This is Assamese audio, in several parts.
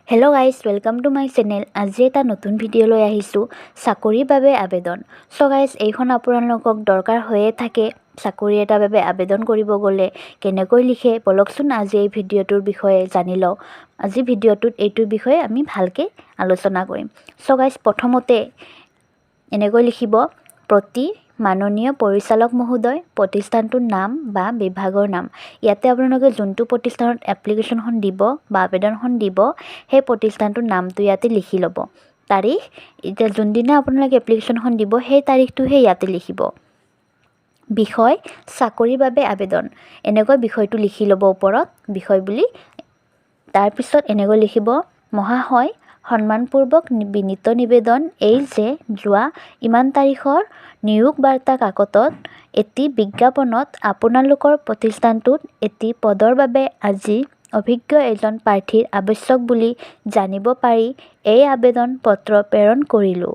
Hello guys, welcome to my channel. আজি এটা নতুন ভিডিঅ' লৈ আহিছোঁ, চাকৰিৰ বাবে আবেদন। চ' গাইজ, এইখন আপোনালোকক দৰকাৰ হৈয়ে থাকে। চাকৰি এটাৰ বাবে আবেদন কৰিব গ'লে কেনেকৈ লিখে, ব'লকচোন আজি এই ভিডিঅ'টোৰ বিষয়ে জানি লওঁ। আজি ভিডিঅ'টোত এইটোৰ বিষয়ে আমি ভালকৈ আলোচনা কৰিম। চ' গাইজ, প্ৰথমতে এনেকৈ লিখিব, প্ৰতি মাননীয় পৰিচালক মহোদয়, প্ৰতিষ্ঠানটোৰ নাম বা বিভাগৰ নাম। ইয়াতে আপোনালোকে যোনটো প্ৰতিষ্ঠানত এপ্লিকেশ্যনখন দিব বা আবেদনখন দিব, সেই প্ৰতিষ্ঠানটোৰ নামটো ইয়াতে লিখি ল'ব। তাৰিখ, এতিয়া যোনদিনা আপোনালোকে এপ্লিকেশ্যনখন দিব, সেই তাৰিখটোহে ইয়াতে লিখিব। বিষয়, চাকৰিৰ বাবে আবেদন। এনেকৈ বিষয়টো লিখি ল'ব ওপৰত, বিষয় বুলি। তাৰপিছত এনেকৈ লিখিব, মহাশয়, সন্মানপূৰ্বক বিনীত নিবেদন এই যে যোৱা ইমান তাৰিখৰ নিয়োগ বাৰ্তা কাকতত এটি বিজ্ঞাপনত আপোনালোকৰ প্ৰতিষ্ঠানটোত এটি পদৰ বাবে আজি অভিজ্ঞ এজন প্ৰাৰ্থীৰ আৱশ্যক বুলি জানিব পাৰি এই আবেদন পত্ৰ প্ৰেৰণ কৰিলোঁ।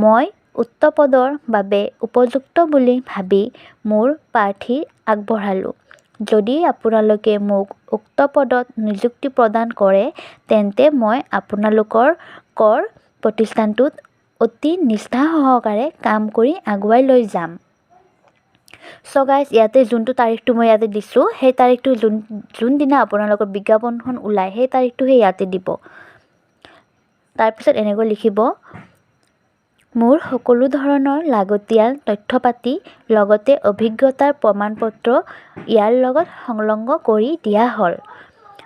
মই উক্ত পদৰ বাবে উপযুক্ত বুলি ভাবি মোৰ প্ৰাৰ্থী আগবঢ়ালোঁ। যদি আপোনালোকে মোক উক্ত পদত নিযুক্তি প্ৰদান কৰে, তেন্তে মই আপোনালোকৰ প্ৰতিষ্ঠানটোত অতি নিষ্ঠা সহকাৰে কাম কৰি আগুৱাই লৈ যাম। চ' গাইজ, ইয়াতে যোনটো তাৰিখটো মই ইয়াতে দিছোঁ, সেই তাৰিখটো যোনদিনা আপোনালোকৰ বিজ্ঞাপনখন ওলায়, সেই তাৰিখটোহে ইয়াতে দিব। তাৰপিছত এনেকৈ লিখিব, মোৰ সকলো ধৰণৰ লাগতিয়াল তথ্য পাতি লগতে অভিজ্ঞতাৰ প্ৰমাণ পত্ৰ ইয়াৰ লগত সংলগ্ন কৰি দিয়া হ'ল।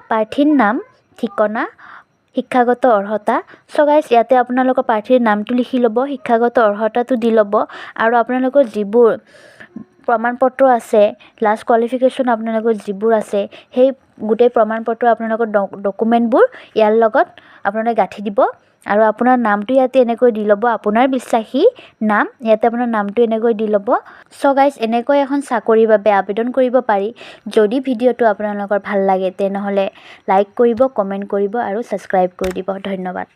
প্ৰাৰ্থীৰ নাম, ঠিকনা, শিক্ষাগত অৰ্হতা। চ' গাইজ, ইয়াতে আপোনালোকৰ প্ৰাৰ্থীৰ নামটো লিখি ল'ব, শিক্ষাগত অৰ্হতাটো দি ল'ব আৰু আপোনালোকৰ যিবোৰ প্ৰমাণ পত্ৰ আছে, লাষ্ট কোৱালিফিকেশ্যন আপোনালোকৰ যিবোৰ আছে, সেই গোটেই প্ৰমাণ পত্ৰ, আপোনালোকৰ ডকুমেণ্টবোৰ ইয়াৰ লগত আপোনালোকে গাঁঠি দিব আৰু আপোনাৰ নামটো ইয়াতে এনেকৈ দি ল'ব। আপোনাৰ বিশ্বাসী নাম, ইয়াতে আপোনাৰ নামটো এনেকৈ দি ল'ব। চ' গাইজ, এনেকৈ এখন চাকৰিৰ বাবে আবেদন কৰিব পাৰি। যদি ভিডিঅ'টো আপোনালোকৰ ভাল লাগে, তেনেহ'লে লাইক কৰিব, কমেণ্ট কৰিব আৰু ছাবস্ক্ৰাইব কৰি দিব। ধন্যবাদ।